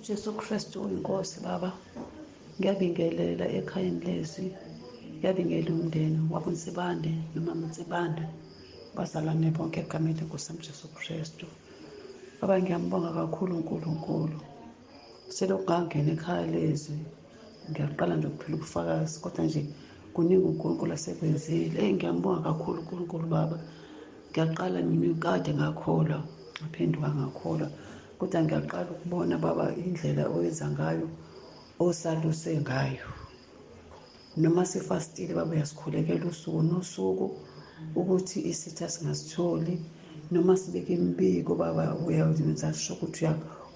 UJesu Kristu uyiNkosi baba. Ngiyabingelela ekhayeni lezwi. Ngiyabingelela umndeni waboNsibande nomama Nsibande. Bazalwane bonke egameni lenkosi yami Jesu Kristu. Baba ngiyambonga kakhulu uNkulunkulu. Selokhu ngangena ekhaya lezwi ngiyaqala nje ukuphila ubufakazi kodwa nje kuningi uNkulunkulu asekwenzile. Eyi ngiyambonga kakhulu uNkulunkulu baba. Ngiyaqala mina kade ngakholwa ngaphenduka ngakholwa kodwa ngiyaqala ukubona baba indlela oyenza ngayo osaluse ngayo. Noma sifastile baba uyasikhulekela usuku nosuku ukuthi isitha singasitholi noma sibeke imibiko baba uyawenza sho ukuthi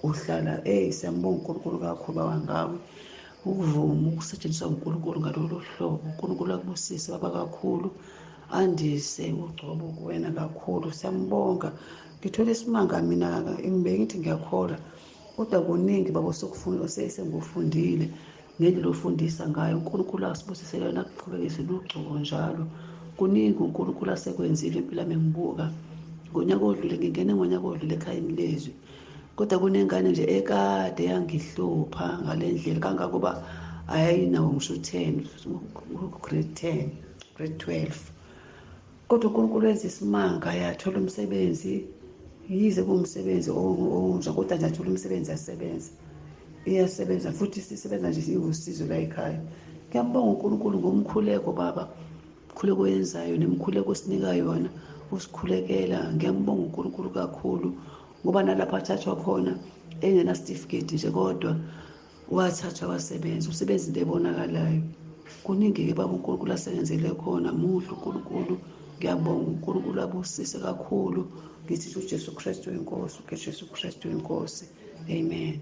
uhlala eyi siyambonga uNkulunkulu kakhulu baba ngawe ukuvuma ukusetshenziswa uNkulunkulu ngalolu hlobo. uNkulunkulu akubusise baba kakhulu andise ugcobo kuwena kakhulu siyambonga. Ngithole isimanga mina ngibeke ngithi ngiyakholwa kodwa kuningi baba sengikufundile ngendlela ofundisa ngayo. uNkulunkulu asibusise yona akuqhubekise lugcobo njalo. Kuningi uNkulunkulu asekwenzile impilo yami ngibuka ngonyaka odlule ngingene ngonyaka odlule ekhayeni lezwi kodwa kunengane nje ekade yangihlupha ngale ndlela kangakuba ayinawo ngisho u-10 grade 10 grade 12 kodwa uNkulunkulu wenza isimanga yathola umsebenzi yize kuwumsebenzi onja kodwa nje athola umsebenzi yasebenza iyasebenza futhi sisebenza nje iwusizo la ekhaya. Ngiyambonga uNkulunkulu ngomkhuleko baba umkhuleko oyenzayo nemkhuleko osinika yona usikhulekela. Ngiyambonga uNkulunkulu kakhulu ngoba nalapho athathwa khona engena certificate nje kodwa wathathwa wasebenza usebenza into ebonakalayo. Kuningi-ke baba uNkulunkulu asebenzele khona muhle uNkulunkulu. Ngiyabonga uNkulunkulu abusise kakhulu. Ngithi uJesu Kristu inkosi, uJesu Kristu inkosi. Amen.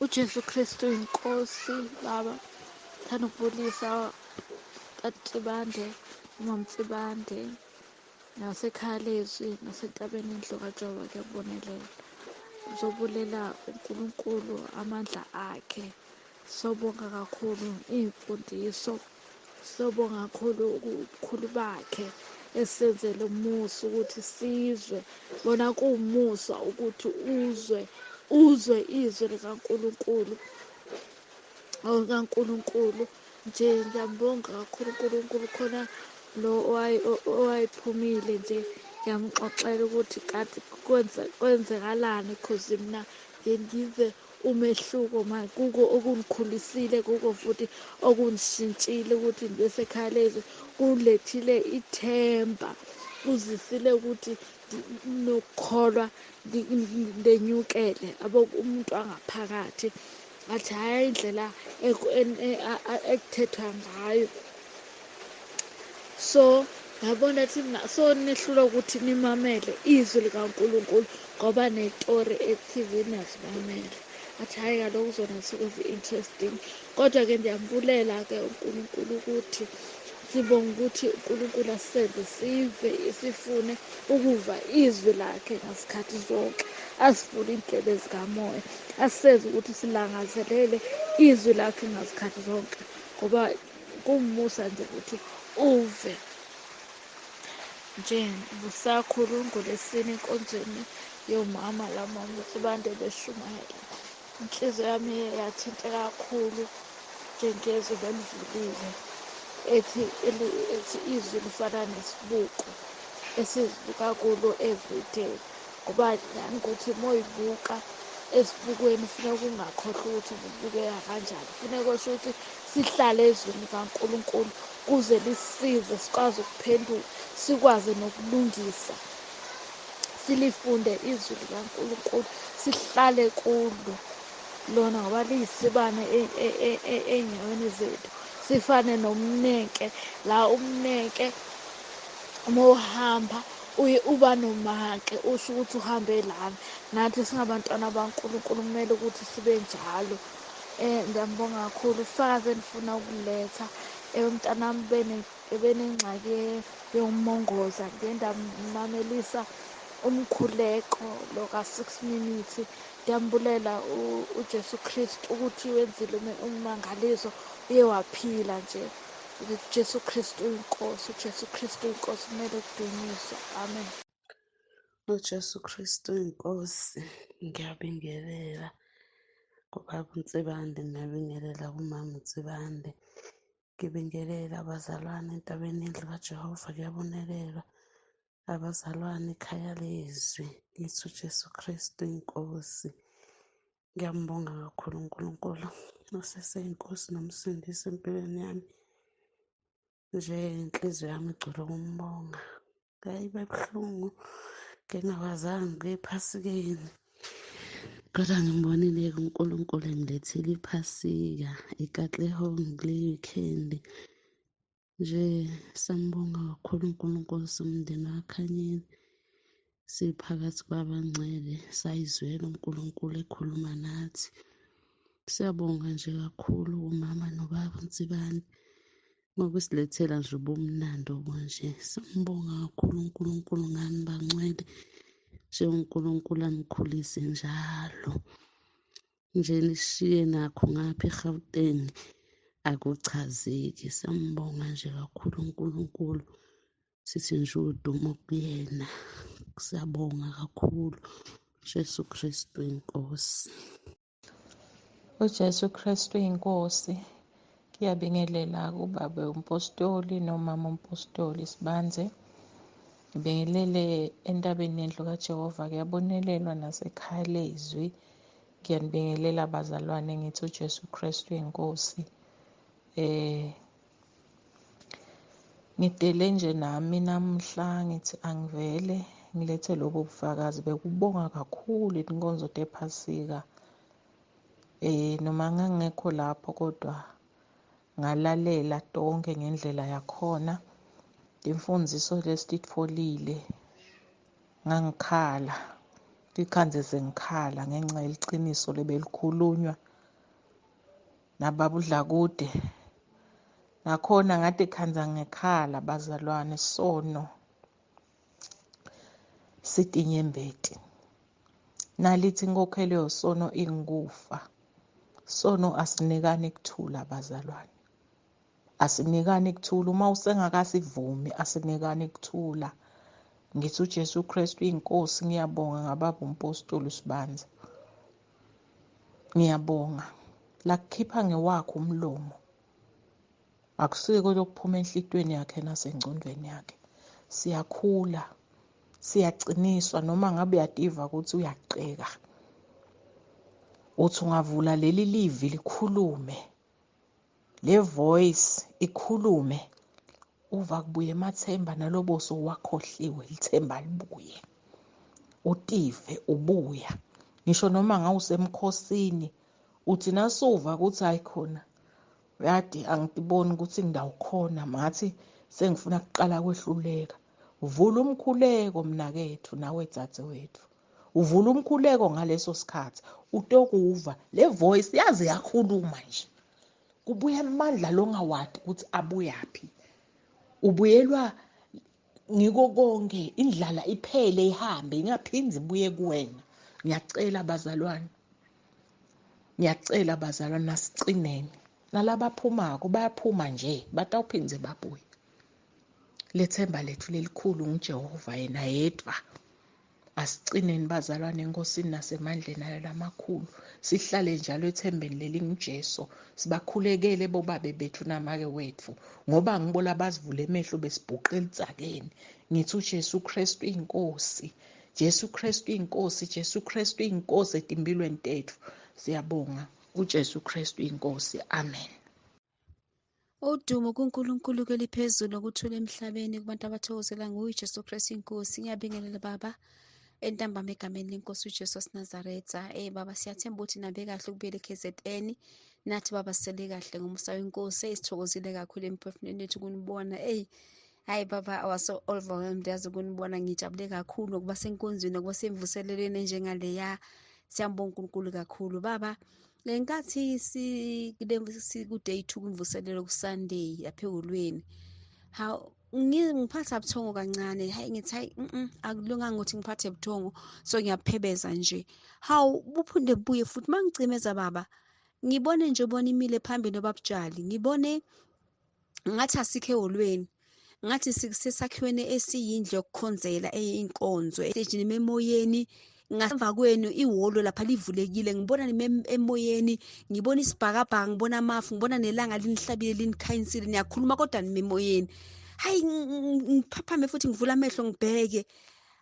uJesu Kristu inkosi baba. Thanda ukubulisa Tata uMama Nsibande nasekhaya lezwi nasentabeni indlu kaJehova kuyabonelela. Uzobulela uNkulunkulu amandla akhe. Sobonga kakhulu iy'mfundiso, sobonga kakhulu ubukhulu bakhe esenzele umusa ukuthi sizwe. Bona kuwumusa ukuthi uzwe uzwe izwi likaNkulunkulu likaNkulunkulu nje. Ngiyambonga kakhulu uNkulunkulu khona lo owayephumile nje ngiyamxoxela ukuthi kade kwenzekalani cause mina ngiye ngive umehluko manje kuko okungikhulisile kuko futhi okungishintshile ukuthi ngibe sekhaya lezwi kulethile ithemba kuzisile ukuthi nokukholwa ndenyukele abo umuntu angaphakathi athi hhayi indlela ekuthethwa ngayo. So ngabona ukuthi so nihlulwa ukuthi nimamele izwi likaNkulunkulu ngoba ney'tori e-T_V niyazimamela. Athi hhayi kaloku zona zisuke zi-interesting. Kodwa-ke ndiyambulela-ke uNkulunkulu ukuthi sibonga ukuthi uNkulunkulu asisenze sive sifune ukuva izwi lakhe ngasikhathi zonke, asivule iy'ndlebe zikamoya, asisenze ukuthi silangazelele izwi lakhe ngazikhathi zonke ngoba kuwumusa nje ukuthi uve. Nje busakhulu ngolwesine enkonzweni yomama la mama Nsibande beshumayela. Inhliziyo yami yathinteka kakhulu njengezwi belivulile ethi ethi izwi lifana nesibuko esizibuka kulo everyday ngoba nanokuthi uma uyibuka esibukweni funeka ungakhohlwa ukuthi ububukeka kanjani. Funeka osho ukuthi sihlale ezwini likaNkulunkulu kuze lisisize sikwazi ukuphenduka sikwazi nokulungisa. Silifunde izwi likaNkulunkulu sihlale kulo lona ngoba liyisibane ey'nyaweni zethu. Sifane nomnenke la umnenke uma uhamba uye uba nomake usho ukuthi uhambe lana. Nathi singabantwana baNkulunkulu kumele ukuthi sibe njalo. Ngiyambonga kakhulu ubufakazi engifuna ukuletha umntanami ebenengxaki yokumongoza ngiye ndamamelisa umkhuleko lo ka-6 minutes. Ngiyambulela uJesu Kristu ukuthi wenzile ummangaliso uye waphila nje. uJesu Kristu uyinkosi, uJesu Kristu uyinkosi kumele kudunyiswe. Amen. UJesu Kristu inkosi, ngiyabingelela kubaba uNsibande, ngiyabingelela kumama uNsibande, ngibingelela abazalwane entabeni yendlu kaJehova, kuyabonelelwa abazalwane ekhaya lezwi, ngithi uJesu Kristu inkosi. Ngiyambonga kakhulu uNkulunkulu oseseyinkosi nomsindisi empilweni yami. Nje inhliziyo yami igcwele ukumbonga. Yayiba buhlungu ngingakwazanga ukuya ephasikeni, kodwa ngimbonile-ke uNkulunkulu engilethile iphasika eKatlehong kule weekend. Nje sambonga kakhulu uNkulunkulu somndeni waKhanyeni, siphakathi kwabangcwele, sayizwela uNkulunkulu ekhuluma nathi. Siyabonga nje kakhulu kumama nobaba uNsibande ngokusilethela nje ubumnandi obunje. Sambonga kakhulu uNkulunkulu ngani bangcwele, nje uNkulunkulu anikhulise njalo nje, nishiye nakho ngapha eGauteng akuchazeki. Siyambonga nje kakhulu uNkulunkulu, sithi nje udumo kuyena. Siyabonga kakhulu Jesu Kristu inkosi. UJesu Kristu inkosi. Ngiyabingelela kubaba umpostoli nomama umpostoli Sibandze. Ngibingelele entabeni yendlu kaJehova, kuyabonelelwa nasekhaya lezwi. Ngiyanibingelela bazalwane, ngithi uJesu Kristu inkosi. Ngidele nje nami namhla ngithi angivele ngilethe lobo bufakazi bekubonga kakhulu inkonzo tephasika. Noma ngangekho lapho kodwa ngalalela tonke ngendlela yakhona. Imfundiso lesititfolile ngangikhala, ikhanze sengikhala ngenxa yeliciniso lebelikhulunywa nababudlakude. Nakhona ngathi khanza ngekhala bazalwane, sono sitinyembeti. Nalithi inkokhelo yosono ingukufa. Sono asinikani kuthula bazalwane, asinikani kuthula. Uma usengakasivumi asinikani kuthula. Ngithi uJesu Kristu inkosi. Ngiyabonga ngababa umpostoli Sibandze, ngiyabonga lakukhipha ngewakho umlomo, akusiko lokuphuma enhlitweni yakhe nasengcondweni yakhe. Siyakhula, siyaqiniswa, noma ngabe uyativa ukuthi uyaqeka, uthi ungavula leli livi likhulume, le voice ikhulume, uva kubuye emathemba naloboso wakhohliwe, lithemba libuye, utive ubuya. Ngisho noma ngawusemkhosini uthi nasuva ukuthi hayi khona uyadi angiboni ukuthi ngidawukhona, ngathi sengifuna kuqala kwehluleka. Vula umkhuleko mnakethu nawe dzadzewethu, uvula umkhuleko ngaleso sikhathi utokuva le voice yaze yakhuluma nje, kubuya amandla longawadi ukuthi abuyaphi, ubuyelwa ngiko konke, indlala iphele ihambe ingaphindzi ibuye kuwena. Ngiyacela bazalwane, ngiyacela bazalwane, nasicineni nalabaphumako bayaphuma nje, batawuphindze babuye. Lethemba lethu lelikhulu nguJehova yena yedwa. Asicineni bazalwane enkosini nasemandleni ayo lamakhulu, sihlale njalo ethembeni lelinguJesu, sibakhulekele bobabe bethu namake wethu, ngoba ngibola bazivule emehlo besibhuqe elidzakeni. Ngithi uJesu Kristu inkosi, Jesu Kristu inkosi, Jesu Kristu inkosi etimpilweni tethu. Siyabonga uJesu Kristu inkosi. Amen. Udumo kuNkulunkulu kweliphezulu, ukuthula emhlabeni kubantu abathokozela nguye Jesu Kristu inkosi. Ngiyabingelela baba entambama egameni lenkosi uJesu waseNazaretha. Baba, siyathemba ukuthi nabe kahle ukubuyela eKZN. Nathi baba sisele kahle ngomusa wenkosi. Sithokozile kakhulu emphefumulweni yethu ukunibona. Hayi baba, I was so overwhelmed yazi ukunibona. Ngijabule kakhulu ukuba senkonzweni, ukuba semvuselelweni enjengaleya. Siyambonga uNkulunkulu kakhulu baba. Le nkathi siku-day 2 kwimvuselelo ku-Sunday lapha eholweni, hawu ngiphatha buthongo kancane. Hayi ngithi hayi akulunganga ukuthi ngiphathe buthongo, so ngiyaphebeza nje. Hawu buphinde buye futhi mangicimeza baba, ngibone nje ubona imile phambili nobabujali, ngibone ngathi asikho eholweni. Ngathi sisesakhiweni esiyindlu yokukhonzela eyinkonzo estejini emoyeni. Ngasemva kwenu ihholo lapha livulekile, ngibona nime emoyeni, ngibona isibhakabhaka, ngibona amafu, ngibona nelanga linihlabile linikhanyisile, niyakhuluma kodwa nime emoyeni. Hayi, ngiphaphame futhi ngivula amehlo ngibheke.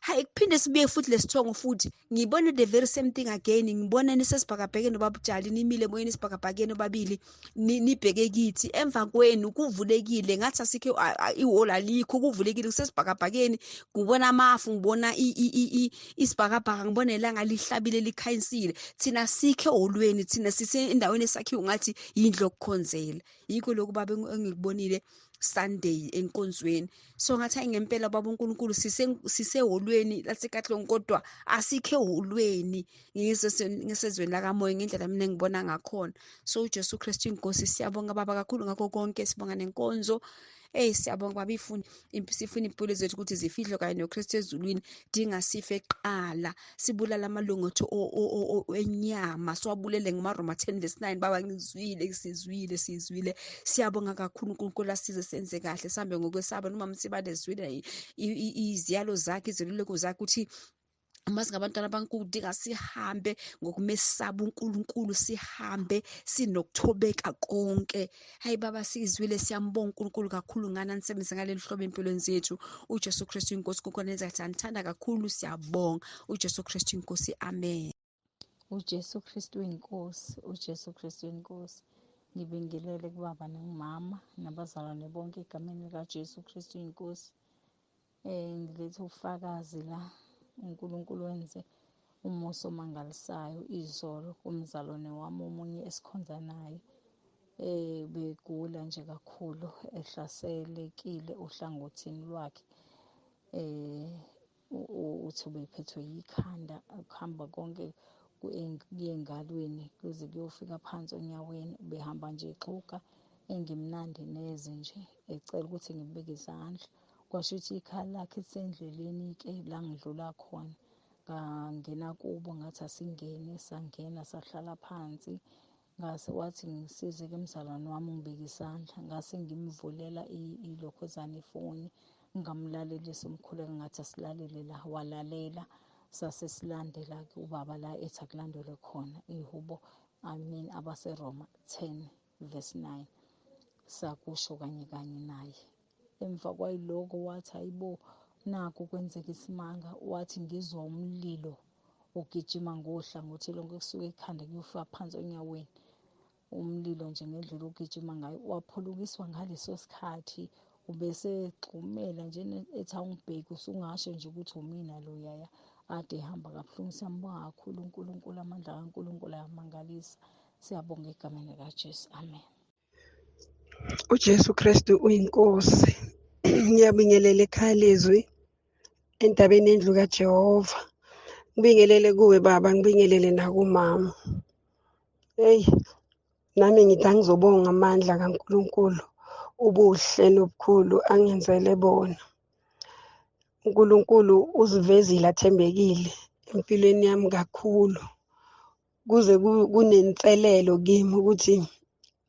Hayi, kuphinde sibuye futhi lesithongo futhi ngibone the very same thing again. Ngibona nisesibhakabhakeni babujali, nimile emoyeni isibhakabhakeni obabili, nibheke kithi. Emva kwenu kuvulekile, ngathi asikho ihholo alikho, kuvulekile kusesibhakabhakeni. Ngibona amafu, ngibona isibhakabhaka, ngibona ilanga lihlabile likhanyisile. Thina sikho eholweni, thina sise endaweni esakhiwe ngathi yindlu yokukhonzela. Yikho lokhu baba engikubonile Sunday enkonzweni. So ngathi hayi ngempela baba uNkulunkulu siseholweni laseKatlehong, kodwa asikho eholweni ngisezweni lakamoya ngendlela mina engibona ngakhona. So uJesu Kristu inkosi, siyabonga baba kakhulu ngakho konke, sibonga nenkonzo. Siyabonga baba, sifuna impilo zethu ukuthi zifihlwe kanye noKristu ezulwini, dingasife kuqala, sibulala amalungu ethu enyama, siwabulele ngamaRoma 10:9. Baba ngizwile, sizwile, sizwile. Siyabonga kakhulu uNkulunkulu asize senze kahle, sihambe ngokwesaba noma msibale zwile iziyalo zakhe, izeluleko zakhe ukuthi uma singabantwana baNkulunkulu sihambe ngokumesaba uNkulunkulu, sihambe sinokuthobeka konke. Hayi baba, sizwile, siyambonga uNkulunkulu kakhulu ngani anisebenzise ngaleli hlobo empilweni zethu. uJesu Kristu inkosi, kukhona enza kathi anithanda kakhulu, siyabonga uJesu Kristu inkosi, amen. uJesu Kristu inkosi, uJesu Kristu inkosi. Ngibingelele kubaba nomama nabazalwane bonke egameni likaJesu Kristu inkosi. Ngilethe ufakazi la. uNkulunkulu wenze umusa omangalisayo izolo kumzalwane wami omunye esikhonza naye. Begula nje kakhulu, ehlaselekile ohlangothini lwakhe. Uthi ubephethwe yikhanda, ukuhamba konke kuye engalweni kuze kuyofika phansi onyaweni, ubehamba nje exhuga engimnandi neze nje, ecela ukuthi ngibeke izandla. Kwasho ukuthi ikhala lakhe lisendleleni-ke la ngidlula khona. Ngangena kubo ngathi asingene, sangena sahlala phansi. Ngase wathi ngisize-ke mzalwane wami ungibeke isandla, ngase ngimvulela ilokhuzana ifoni, ngamlalelisa umkhuleko, ngathi asilalele la, walalela. Sase silandela-ke ubaba la ethi akulandelwe khona ihubo, abaseRoma 10:9, sakusho kanye kanye naye. Emva kwayiloko wathi hayibo, naku kwenzeka isimanga, wathi ngizwa umlilo ugijima ngohlangothi lonke kusuka ekhanda kuyofika phansi onyaweni, umlilo nje ngendlela ogijima ngayo. Waphulukiswa ngaleso sikhathi, ubese egxumela nje ethi awungibheki, usungasho nje ukuthi umina lo yaya ade ehamba kabuhlungu. Siyambonga kakhulu uNkulunkulu, amandla kaNkulunkulu ayamangalisa. Siyabonga egameni likaJesu, amen. uJesu Kristu uyinkosi. Ngiyabingelela ekhaya lezwi entabeni yendlu kaJehova. Ngibingelele kuwe baba, ngibingelele nakumama. Hey, nami ngithi angizobonga amandla kaNkulunkulu, ubuhle nobukhulu angenzele bona. uNkulunkulu uzivezile athembekile empilweni yami kakhulu. Kuze kunenselelo kimi ukuthi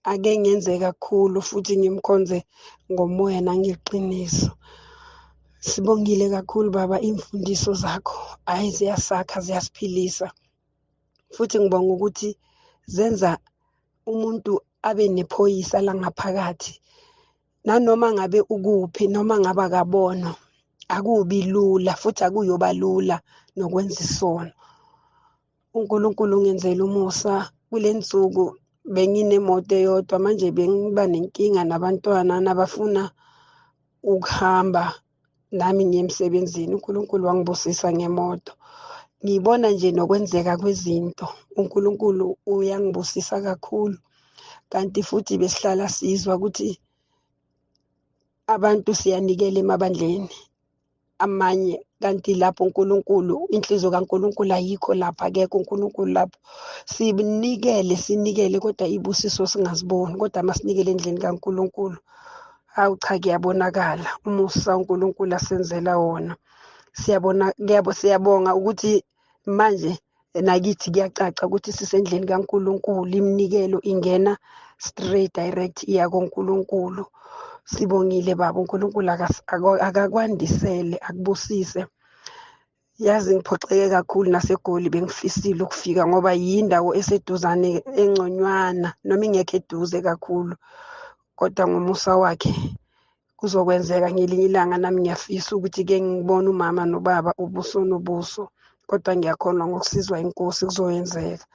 ake ngenze kakhulu futhi ngimkhonze ngomoya nangeqiniso. Sibongile kakhulu baba, imfundiso zakho hayi ziyasakha, ziyasiphilisa. Futhi ngibonga ukuthi zenza umuntu abe nephoyisa langaphakathi. Nanoma ngabe ukuphi, noma ngabe akabonwa, akubi lula futhi akuyoba lula nokwenza isono. uNkulunkulu ungenzele umusa. Kule nsuku benginemoto eyodwa, manje bengiba nenkinga nabantwana nabafuna ukuhamba nami ngiye emsebenzini. uNkulunkulu wangibusisa ngemoto. Ngibona nje nokwenzeka kwezinto, uNkulunkulu uyangibusisa kakhulu. Kanti futhi besihlala sizwa ukuthi abantu siyanikela emabandleni amanye, kanti lapho uNkulunkulu, inhliziyo kaNkulunkulu ayikho lapha, akekho uNkulunkulu lapho. Sinikele, sinikele, kodwa ibusiso singaziboni. Kodwa masinikele endlini kaNkulunkulu, hawu cha, kuyabonakala umusa uNkulunkulu asenzela wona. Siyabona, siyabonga ukuthi manje nakithi kuyacaca ukuthi sisendlini kaNkulunkulu. Iminikelo ingena straight direct iya kuNkulunkulu. Sibongile baba, uNkulunkulu akakwandisele, akubusise. Yazi ngiphoxeke kakhulu naseGoli, bengifisile ukufika ngoba yindawo eseduzane engconywana, noma ingekho eduze kakhulu, kodwa ngomusa wakhe kuzokwenzeka ngelinye ilanga. Nami ngiyafisa ukuthi ke ngibone umama nobaba ubuso nobuso, kodwa ngiyakholwa ngokusizwa inkosi kuzoyenzeka.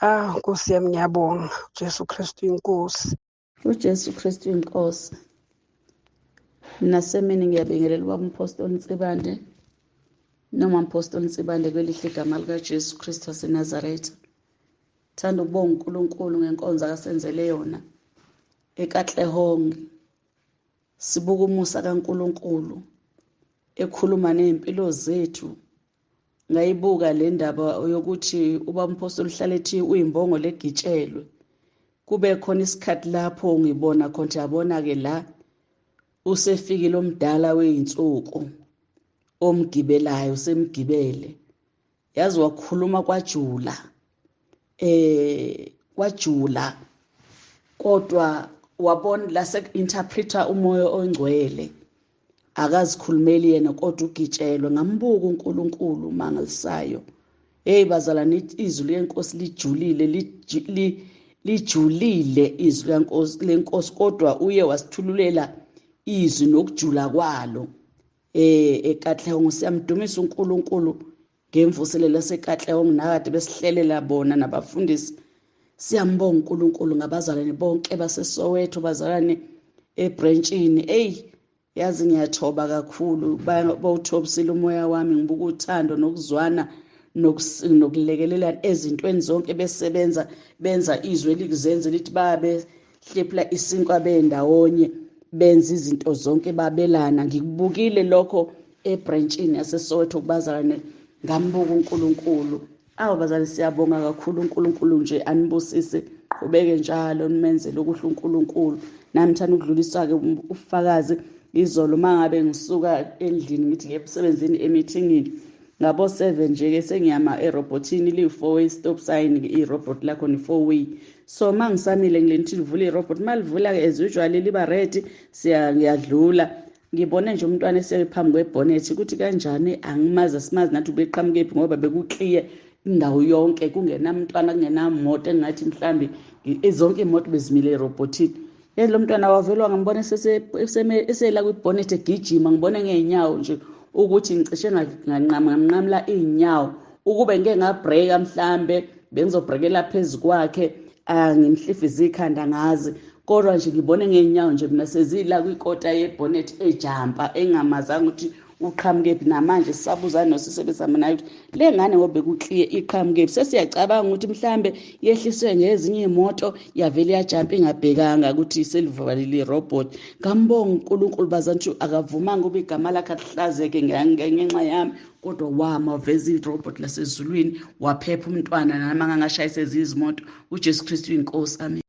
Ah, Nkosi yami, ngiyabonga. Jesu Kristu inkosi. UJesu Kristu inkosi. Nasemini ngiyabingelela ubaba uMpostoli Nsibande noma Mpostoli Nsibande kwelihle igama likaJesu Kristu waseNazaretha. Thanda ukubonga uNkulunkulu ngenkonzo akasenzele yona eKatlehong. Sibuka umusa kaNkulunkulu ekhuluma nezimpilo zethu. Ngayibuka le ndaba yokuthi uba umpostoli uhlale ethi uyimbongo legitshelwe. Kube khona isikhathi lapho ngibona khona, yabona-ke la usefikile omdala wey'nsuku omgibelayo, semgibele. Yazi wakhuluma kwajula, kwajula, kodwa wabona la seku-interpreter umoya ongcwele, akazikhulumeli yena kodwa ugitshelwe. Ngambuka uNkulunkulu mangalisayo. Hey bazalwane, izwi lenkosi lijulile, lijulile izwi lenkosi, kodwa uye wasithululela izwi nokujula kwalo. eKatlehong siyamdumisa uNkulunkulu ngemvuselelo yaseKatlehong nakade besihlelela bona nabafundisi. Siyambonga uNkulunkulu ngabazalwane bonke baseSoweto, bazalwane ebranchini. Ey, yazi ngiyathoba kakhulu, bawuthobisile umoya wami, ngibuka uthando nokuzwana nokulekelelana ezintweni zonke, besebenza benza izwe likuzenze lithi babe hlephula isinkwa bendawonye, benza izinto zonke babelana. Ngikubukile lokho ebranchini yaseSoweto kubazalwane, ngambuka uNkulunkulu. Awu bazali, siyabonga kakhulu uNkulunkulu nje anibusise, qhubeke njalo nimenzele okuhle uNkulunkulu. Nami ngithanda ukudlulisa-ke ubufakazi. Izolo mangabe ngisuka endlini ngithi ngiye emsebenzini emithingini ngabo 7 nje ke sengiyama erobotini, liyi-4 way stop sign irobot lakho ni 4 way. So mangisamile ngilento livula irobot, malivula ke as usually liba red, siya ngiyadlula, ngibone nje umntwana esephambi kwebhonethi ukuthi kanjani angimazi, asimazi nathi ubeqhamukephi ngoba bekuclear indawo yonke, kungenamntwana, kungenamoto engathi mhlambi zonke iy'moto bezimile erobotini. Hey, lo mntwana wavelwa ngambona esela kwibhonethi egijima, ngibone ngey'nyawo nje ukuthi ngicishe nganqamla iy'nyawo. Ukube ngike ngabreka mhlambe bengizobrekela phezu kwakhe, ngimhlifize ikhanda ngazi, kodwa nje ngibone ngey'nyawo nje mina sezila kwikota yebhonethi ejampa, engamazanga ukuthi uqhamukephi. Namanje sisabuzana nosisebenzisana naye ukuthi le ngane ngoba bekuclear iqhamukephi. Sesiyacabanga ukuthi mhlambe yehliswe ngezinye iy'moto yavele yajampa ingabhekanga ukuthi selivalile irobot. Ngambonga uNkulunkulu bazantu, akavumanga ukuba igama lakhe alihlazeke ngenxa yami, kodwa wama waveza irobot lasezulwini, waphepha umntwana noma ngangashayisa ezinye izimoto. uJesu Kristu inkosi, amen.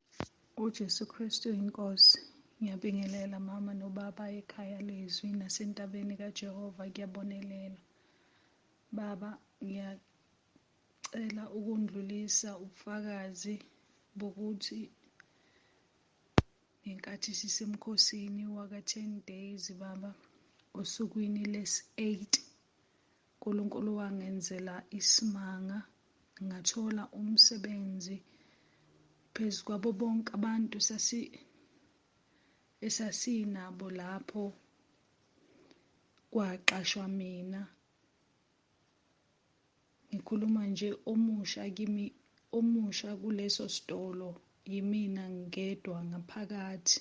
uJesu Kristu inkosi. Ngiyabingelela mama nobaba ekhaya lezwi nasentabeni kaJehova, kuyabonelela. Baba, ngiyacela ukundlulisa ubufakazi bokuthi ngenkathi sisemkhosini waka-10 days baba, osukwini lesi-8 uNkulunkulu wangenzela isimanga, ngathola umsebenzi phezu kwabo bonke abantu esasinabo lapho, kwaqashwa mina. Ngikhuluma nje omusha kimi, omusha kuleso sitolo yimina ngedwa ngaphakathi.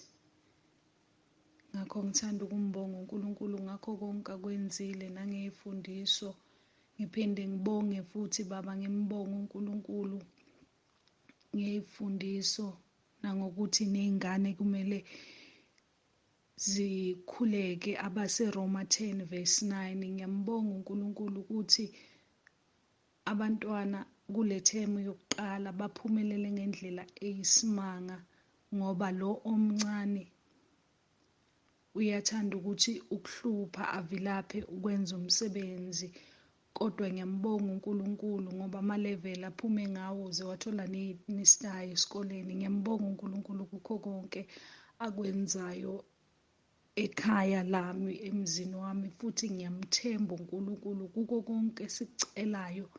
Ngakho ngithanda ukumbonga uNkulunkulu ngakho konke akwenzile nangey'fundiso. Ngiphinde ngibonge futhi baba, ngimbonge uNkulunkulu ngey'fundiso nangokuthi ney'ngane kumele zikhuleke, abaseRoma 10 verse 9. Ngiyambonga uNkulunkulu ukuthi abantwana kule themu yokuqala baphumelele ngendlela eyisimanga, ngoba lo omncane uyathanda ukuthi ukuhlupha avilaphe ukwenza umsebenzi, kodwa ngiyambonga uNkulunkulu ngoba ama-level aphume ngawo uze wathola ne-star esikoleni. Ngiyambonga uNkulunkulu kukho konke akwenzayo. ekhaya lami, emzini wami, futhi ngiyamthemba uNkulunkulu kuko konke esikucelayo.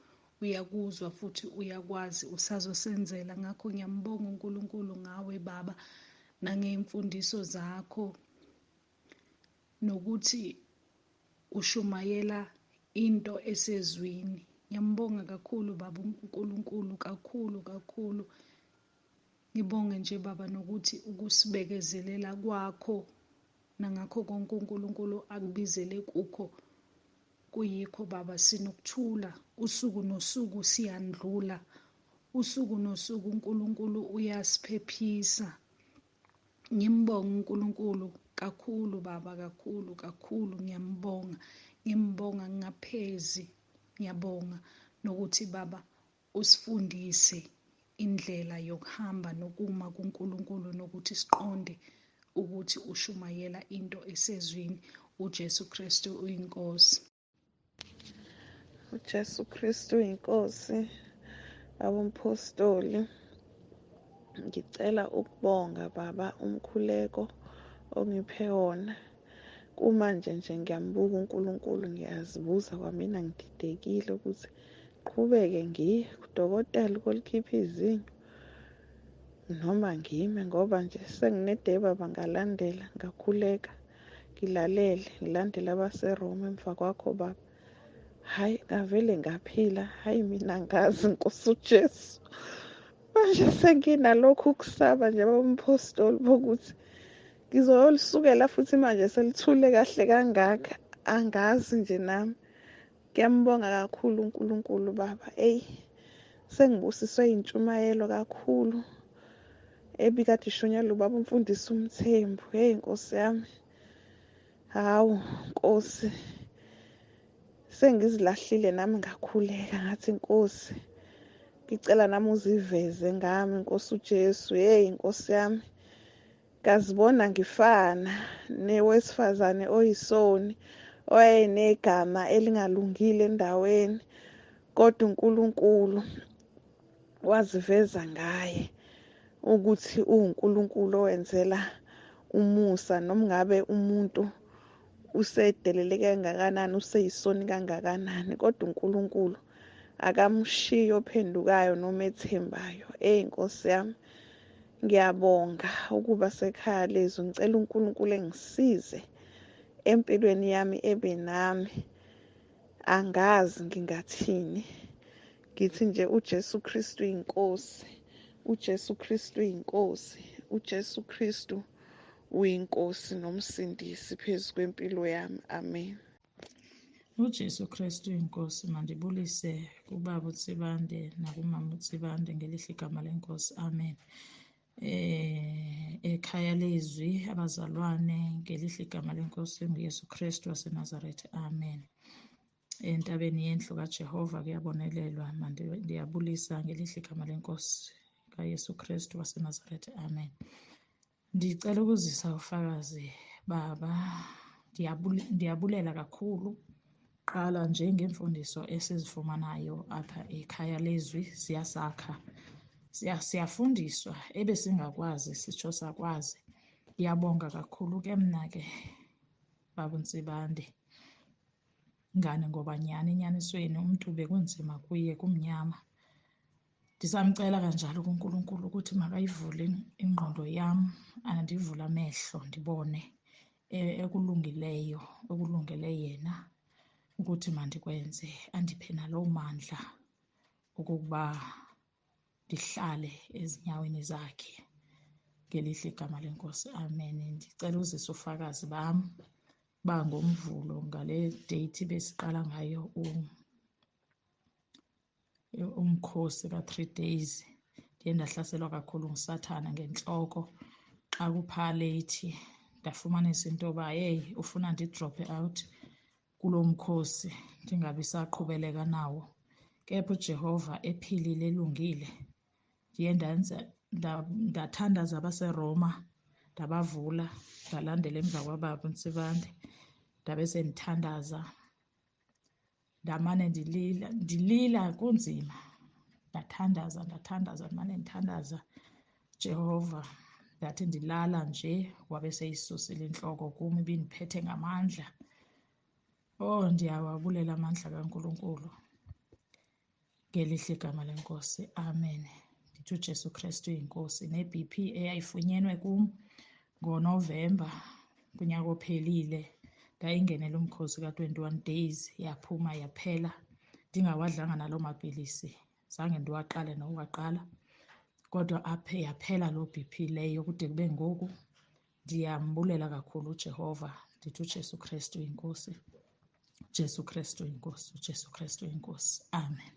Uyakuzwa futhi uyakwazi, usazosenzela. Ngakho ngiyambonga uNkulunkulu ngawe baba, nangey'mfundiso zakho, nokuthi ushumayela into esezwini. Ngiyambonga kakhulu baba uNkulunkulu, kakhulu kakhulu. Ngibonge nje baba nokuthi ukusibekezelela kwakho nangakho konke uNkulunkulu akubizele kukho kuyikho baba. Sinokuthula usuku nosuku, siyandlula usuku nosuku, uNkulunkulu uyasiphephisa. Ngimbonga uNkulunkulu kakhulu baba, kakhulu kakhulu, ngiyambonga, ngimbonga ngingaphezi. Ngiyabonga nokuthi baba usifundise indlela yokuhamba nokuma kuNkulunkulu, nokuthi siqonde ukuthi ushumayela into esezwini. uJesu Kristu uyinkosi. UJesu Kristu uyinkosi. Abomphostoli, ngicela ukubonga baba umkhuleko ongiphe wona. Kumanje nje ngiyambuka uNkulunkulu, ngiyazibuza kwamina, ngididekile ukuthi qhubeke ngiye kudokotela ukolikhipha izinyo noma ngime, ngoba nje senginede baba, ngalandela ngakhuleka, ngilalele, ngilandele abaseRoma emva kwakho baba. Hhayi, ngavele ngaphila. Hhayi, mina ngazi Nkosi uJesu. Manje senginalokhu ukusaba nje bomphostoli bokuthi ngizoyolisukela futhi manje selithule kahle kangaka, angazi nje nami. Ngiyambonga kakhulu uNkulunkulu baba. Eyi, sengibusiswe intshumayelo kakhulu ebikade ishunyelwa ubaba umfundisi uMthembu. Hey Nkosi yami, hawu Nkosi, sengizilahlile nami, ngakhuleka ngathi Nkosi ngicela nami uziveze ngami Nkosi uJesu. Hey Nkosi yami, ngazibona ngifana newesifazane oyisoni owayenegama elingalungile endaweni, kodwa uNkulunkulu waziveza ngaye ukuthi uwuNkulunkulu owenzela umusa, noma ngabe umuntu usedeleleke kangakanani, useyisoni kangakanani, kodwa uNkulunkulu akamshiyi ophendukayo noma ethembayo. Eyi Nkosi yami, ngiyabonga ukuba sekhaya lezwi. Ngicela uNkulunkulu engisize empilweni yami, ebe nami. Angazi ngingathini, ngithi nje uJesu Kristu uyinkosi, uJesu Kristu uyinkosi, uJesu Kristu uyinkosi nomsindisi phezu kwempilo yami. Amen. UJesu Kristu uyinkosi. Mandibulise kubaba uTsibande nakumama uTsibande ngelihle igama lenkosi. Amen. Ekhaya lezwi abazalwane ngelihle igama lenkosi nguYesu Kristu waseNazaretha. Amen. Entabeni yendlu kaJehova kuyabonelelwa. Ndiyabulisa ngelihle igama lenkosi kaYesu Kristu waseNazaretha. Amen. Ndicela ukuzisa ufakazi baba. Ndiyabulela kakhulu. Qala nje ngemfundiso esizifumanayo apha ekhaya lezwi, siyasakha, siyafundiswa ebesingakwazi sitsho sakwazi. Ngiyabonga kakhulu ke mna ke baba uNtsibande, ngani ngoba nyhani enyanisweni umntu bekunzima kuye kumnyama. Ndisamcela kanjalo kuNkulunkulu ukuthi makayivule ingqondo yam, andivule amehlo ndibone ekulungileyo, okulungele yena ukuthi mandikwenze, andiphe naloo mandla okokuba ndihlale ezinyaweni zakhe ngelihle igama lenkosi. Amen. Ndicela uzise ufakazi bam bangomvulo ngale date besiqala ngayo umkhosi ka-3 days. Ndiye ndahlaselwa kakhulu ngusathana ngentloko xa kupha leyithi, ndafumanisa into yoba heyi ufuna ndidrophe out kulo mkhosi ndingabi saqhubeleka nawo. Kepha uJehova ephilile elungile, ndiye ndathandaza abaseRoma, ndabavula, ndalandela emva kwababa uNtsibande, ndabe sendithandaza, ndamane ndilila kunzima, ndathandaza, ndimane ndithandaza Jehova, Ndathi ndilala nje wabe seyisusile intloko kum ibindiphethe ngamandla. Oh, ndiyawabulela amandla kaNkulunkulu. Ngelihle igama leNkosi, amen. Ndithi uJesu Kristu uyinkosi. Ne-BP eyayifunyenwe kum ngoNovemba kunyaka ophelile, ndayingenela umkhosi ka-21 days, yaphuma yaphela ndingawadlanga naloo mapilisi, zange ndiwaqale nokuwaqala, kodwa aphe yaphela loo BP leyo kude kube ngoku. Ndiyambulela kakhulu uJehova, ndithi uJesu Kristu uyinkosi, uJesu Kristu uyinkosi, uJesu Kristu uyinkosi, amen.